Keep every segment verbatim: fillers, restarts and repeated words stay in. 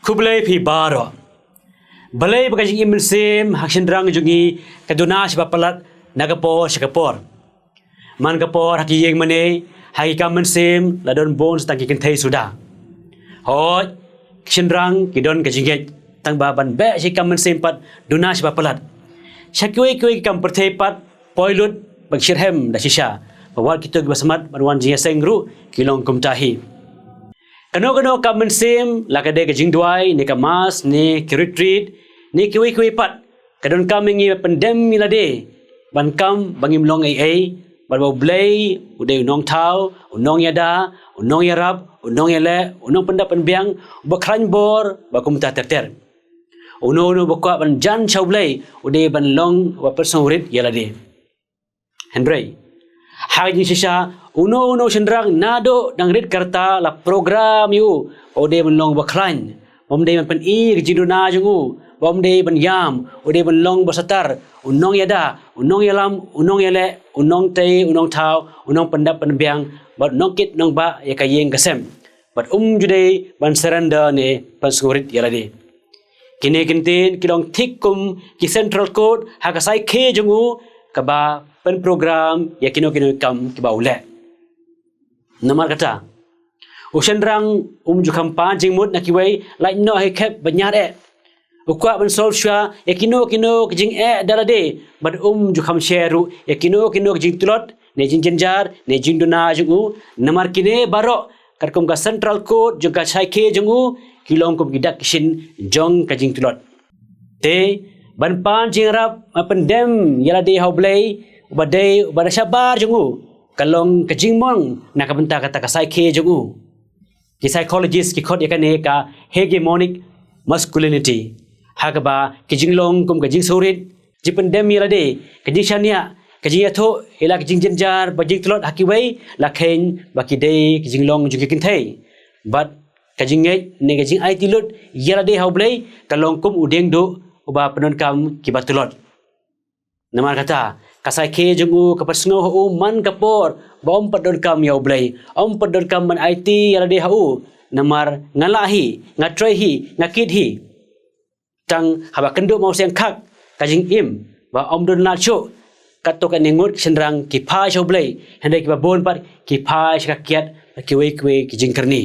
Khublei phi baroh. Balei ba ka jingim mynsiem ha ki shynrang jong ngi ka duna shibun palat na ka por sha ka por. Man ka por ha ki ïing mane, ha ki kam mynsiem la don bun tang ki kynthei suda. Hooid, ki shynrang ki don ka jingngeit tang ba ban beh sha ki kam mynsiem pat duna shibun palat. Sha kiwei kiwei ki kam pyrthei pat poi lut ba ki shitrhem da shisha. Ba wat kito kiba smat ban wan jingïaseng ruh ki long kumta hi. Kano kano kam mynsiem, la ka dei ka jingduwai ne ka mass ne ki retreat ne kiwei kiwei pat, ka donkam ïa ngi ban pyndem ïa lade ban kam ba ngim long ei ei, bad ba U Blei u dei u nongthaw, u nongïada, u nongïarap, u nongïaleh, u nongpyndap pynbiang, uba khlaiñ bor, ba kumta ter ter. Uno uno uba kwah ban jan sha U Blei u dei ban long uba pynsngewrit ïa lade. Hynrei ha ka jingshisha, uno uno u shynrang naduh dang rit ka rta la program ïa u ba u dei ban long uba khlaiñ, ba um dei ban pyni ka jingduna jong u, ba um dei ban ïam, u dei ban long uba satar, u nongïada, u nongïalam, u nongïaleh, u nongtei, u nongthaw, u nongpyndap pynbiang, bad u nongkit nongbah ïa ka ïing ka sem. Bad um ju dei ban surrender ne pynsngewrit ïa lade. Kine ki ktien ki long thik kum ki central court ha ka saikhie jong u, kaba pynprogram ïa kino kino ki kam kiba u leh. Namar kata, u shynrang um ju kham pan jingmut na kiwei, lait noh ha ki khep ba ñiar eh. U kwah ban solve shuwa ïa kino kino ki jingeh da lade, bad um ju kham share ruh ïa kino kino ki jingtlot ne jingjynjar ne jingduna jong u. Namar kine baroh, katkum ka central court jong ka saikhie jong u, ki long kum ki dak ki shin jong ka jingtlot. Te ban pan jingïarap, ban pyndem ïa lade ha U Blei uba dei uba da shabar jong u, ka long ka jingmong na ka bynta kata ka saikhie jong u. Ki psychologist ki khot ïa kane ka hegemonic masculinity, ha kaba ki jinglong kum ka jingsngewrit, jingpyndem ïa lade, ka jingshaniah, ka jingïathuh ïa la ka jingjynjar bad jingtlot ha kiwei, la kheiñ ba ki dei ki jinglong jong ki kynthei. Bad ka jingngeit ne ka jingaiti lut ïa lade ha U Blei ka long kum u diengduh uba pyndonkam kiba tlot. Namar kata, ka saikhie jong u ka pynsngew ha u man ka por ba um pat donkam ïa U Blei, um pat donkam ban aiti ïa lade ha u. Namar nga lah hi, nga trei hi, nga kit hi. Tang haba kynduh mawsiang khak ka jingim ba um don lad shuh, katto katne ngut ki shynrang ki phai sha U Blei, hynrei kiba bun pat ki phai sha ka kiad bad kiwei kiwei ki jingkyrni.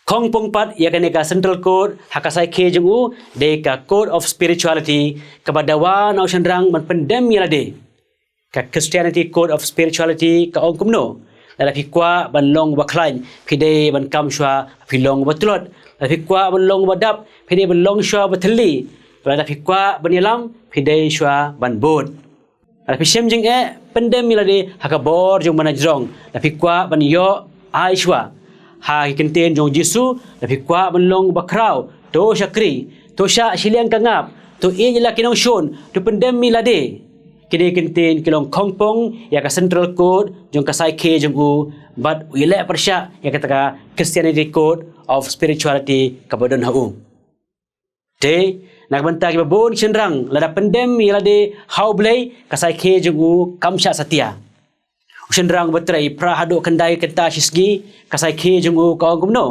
Khongpong pat ïa kane ka central court ha ka saikhie jong u, dei ka court of spirituality, kaba dawa na u shynrang ban pyndem ïa lade. Ka Christianity court of spirituality ka ong kumno: lada phi kwah ban long uba khlaiñ, phi dei ban kam shuwa ba phi long uba tlot. Lada phi kwah ban long uba dap, phi dei ban long shuwa uba thylli. Lada phi kwah ban ïalam, phi dei shuwa ban bud. Lada phi shem jingeh, pyndem ïa lade ha ka bor jong uba najrong. Lada phi kwah ban ïoh, ai shuwa. Ha ki ktien jong U Jisu, lada phi kwah ban long uba khraw, to shakri, to shah shiliang ka ngap, to ïeit ïa la ki nongshun, to pyndem ïa lade. Kine ki ktien ki long khongpong ïa ka central court jong ka saikhie jong u, bad u ïaleh pyrshah ïa kata ka Christianity court of spirituality kaba don ha u. Te na ka bynta kiba bun ki shynrang, lada pyndem ïa lade ha U Blei, ka saikhie jong u kam shah satia. U shynrang uba trei phra haduh khyndai kynta shisngi, ka saikhie jong u ka ong kumno: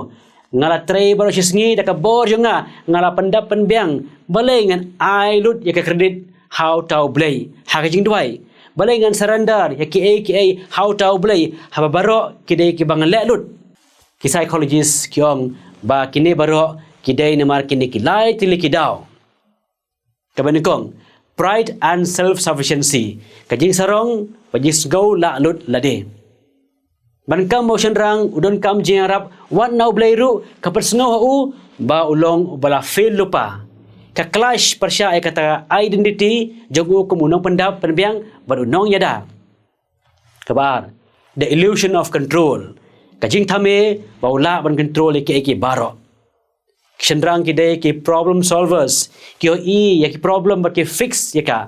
nga la trei baroh shisngi da ka bor jong nga, nga la pyndap pynbiang, balei ngan ai lut ïa ka credit ha uta U Blei ha ka jingduwai? Balei ngan surrender ïa kiei kiei ha uta U Blei, haba baroh ki dei kiba nga leh lut? Ki psychologist ki ong ba kine baroh ki dei namar kine ki lai tylli ki daw. Kaba nyngkong, pride and self sufficiency, ka jingsarong bad jingsngew lah lut lade. Ban kam ba u shynrang u donkam jingïarap wat na U Blei ruh, ka pynsngew ha u ba u long uba la fail lypa. Ka clash pyrshah ïa kata ka identity jong u kum u nongpyndap pynbiang bad u nongïada. Kaba ar, the illusion of control, ka jingthame ba u lah ban control ïa kiei kiei baroh. Ki shynrang ki dei ki problem solvers, ki ïohi ïa ki problem bad ki fix ïa ka.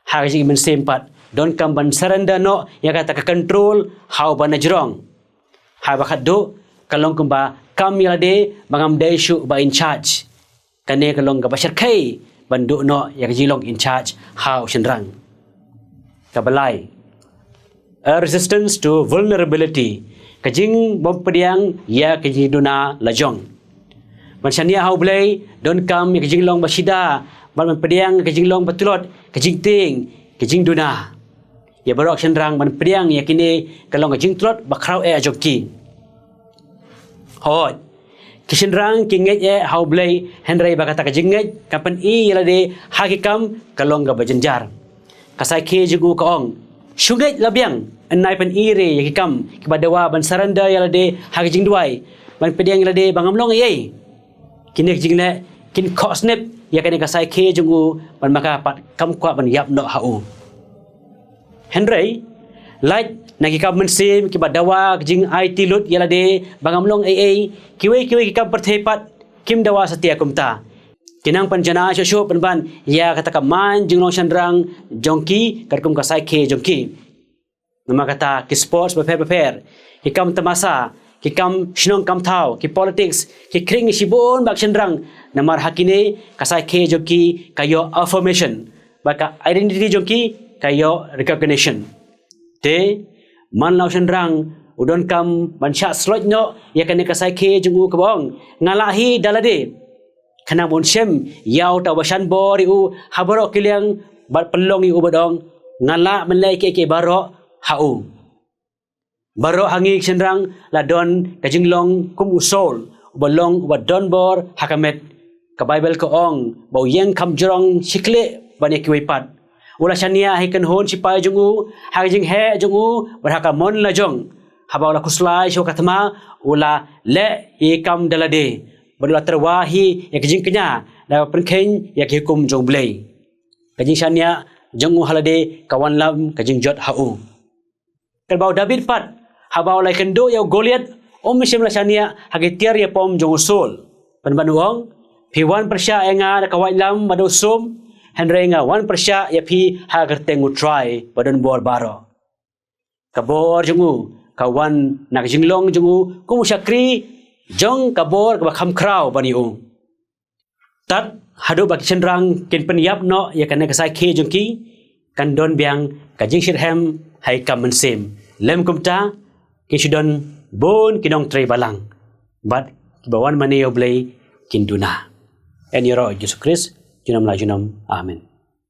Ha ka jingim mynsiem pat, donkam ban surrender noh ïa kata ka control ha uba najrong. Haba khatduh, ka long kumba kam ïa lade ba ngam dei shuh ba in charge. Kane ka long kaba shyrkhei ban duh noh ïa ka jinglong in charge ha u shynrang. Kaba lai, a resistance to vulnerability, ka jingbym pdiang ïa ka jingduna lajong. Ban shaniah ha U Blei donkam ïa ka jinglong ba shida, ban ban pdiang ka jinglong ba tlot, ka jingtieng, ka jingduna. Ïa baroh ki shynrang ban pdiang ïa kine ka long ka jingtlot ba khraw eh jong ki. Hooid, ki shynrang ki ngeit eh ha U Blei, hynrei ba kata ka jingngeit ka pyni ïa lade ha ki kam ka long kaba jynjar. Ka Saikhe jong u ka ong, shu ngeit la biang, yn nai pyni re ïa ki kam kiba dawa ban surrender ïa lade ha ki jingduwai, ban pdiang ïa lade ba ngam long ei ei. Kine ki jingleh kin khohsnep ïa kane ka Saikhe jong u, ban ma ka pat kam kwah ban ïap noh ha u. Hynrei lait na ki kam mynsiem kiba dawa ka jingaiti lut ïa lade ba ngam long ei ei, kiwei kiwei ki kam pyrthei pat kim dawa satia kumta. Ki nang pynjanai shuh shuh pynban ïa kata ka man jinglong shynrang jong ki, katkum ka Saikhe jong ki. Namar kata ki sports bapher bapher, ki kam tamasa, ki kam shnong kam thaw, ki politics, ki khring shibun bad ki shynrang. Namar ha kine ka Saikhe jong ki ka ïoh affirmation, bad ka identity jong ki ka ïoh recognition. Te man la u shynrang u donkam ban shah slot noh ïa kane ka Saikhe jong u kaba ong, nga lah hi da lade. Khnang ba un shem ïa uta uba shan bor ïa u ha baroh ki liang, bad pynlong ïa u bad ong, nga lah ban leh kiei kiei baroh ha u. Baroh ha ngi ki shynrang la don ka jinglong kum u Saul, uba long uba don bor ha ka met. Ka Baibl ka ong ba u ïeng kham jrong shi khlieh ban ïa kiwei pat. U la shaniah ha ki kynhun shipai jong u, ha ka jingheh jong u, bad ha ka mon la jong. Haba u la khuslai sha ka thma, u la leh ïa ki kam da lade, bad u la tyrwa hi ïa ka jingkñia da kaba pynkheiñ ïa ki hukum jong U Blei. Ka jingshaniah jong u ha lade ka wanlam ka jingjot ha u. Katba u David pat, haba u la ïakynduh ïa u Goliath, um shym la shaniah ha ki tiar ïapom jong u Saul. Pynban u ong, phi wan pyrshah ïa nga da ka waitlam bad da u sum, hynrei nga wan pyrshah ïa phi ha ka kyrteng U Trai ba don bor baroh. Ka bor jong u ka wan na ka jinglong jong u kum u shakri jong ka bor kaba kham khraw ban ïa u. Tad haduh ba ki shynrang kin pynïap noh ïa kane ka Saikhe jong ki, kan don biang ka jingshitrhem ha ki kam mynsiem. Lym kumta, kin shu don bun ki nongtrei balang, bad kiba wan mane ïa U Blei kin duna. Yn ïaroh Jisu Khrist junom la junom. Amen.